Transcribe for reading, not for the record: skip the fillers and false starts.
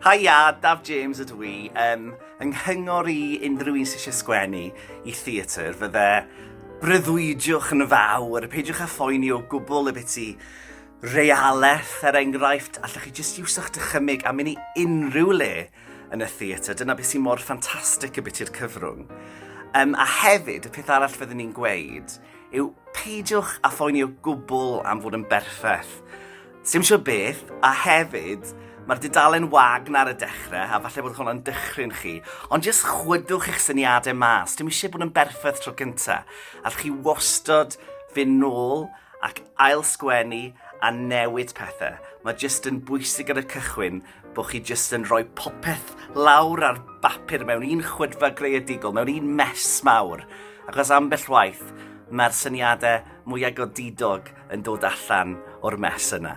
Haia, Daf James ydw i. Um, yng nghyngor i unrhyw un sydd eisiau sgwennu i theatr fydde breuddwydiwch yn fawr, peidiwch â phoeni o gwbl y biti realaeth, er enghraifft, allwch chi jyst iwso'ch dychymyg a mynd i unrhyw le yn y theatr. Dyna beth sy'n mor ffantastig y biti'r cyfrwng. Um, a hefyd, y peth arall fyddwn ni'n gweud yw peidiwch â phoeni o gwbl am fod yn berffaith. Sim siwr beth, a hefyd, mae'r dudalen wag 'na ar y dechrau, a falle bod hwnna'n dychryn chi, ond jyst chwydwch eich syniadau mas, dim eisiau bod yn berffaith tro cynta. Allwch chi wastod fynd nôl ac ail-sgwennu a newid pethau. Mae jyst yn bwysig ar y cychwyn bod chi jyst yn rhoi popeth lawr ar bapur mewn un chwydfa greadigol, mewn un mess mawr. Achos ambell waith, mae'r syniadau mwyaf godidog yn dod allan o'r mess yna.